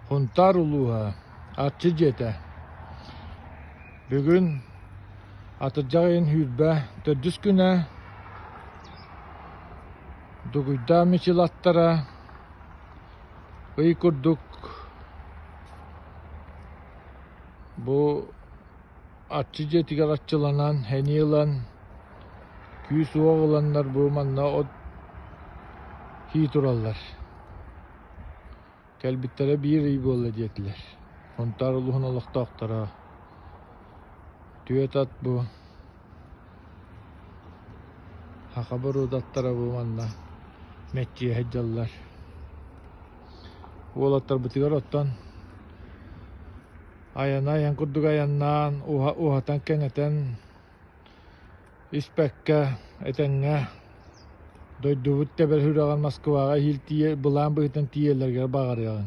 Һунтаар улууһа, Арчы дьиэтэ. Бүгүн атырдьах ыйын 24 күнэ Дугуйдаан Мичил аттара ый курдук бу Арчы дьиэтигэр арчыланан, сэниэ ылан, күүс-уох ыланнар бу манна от һии тураллар. Кэлбиттэрэ биир ый буолла диэтилэр. Сунтаар улууһун олохтоохторо түөрт ат бу саха боруодаттара бу манна мэччийэ сылдьаллар. Уолаттарбытыгар оттон Айана айан курдук айаннаан, уһатан-кэҥэтэн испэккэ, этэҥҥэ дойдубут тэбэр сүрэҕин Москваҕа иһил тиийэ былаан быһыытынан тиийэллэригэр баҕарыаҕыҥ.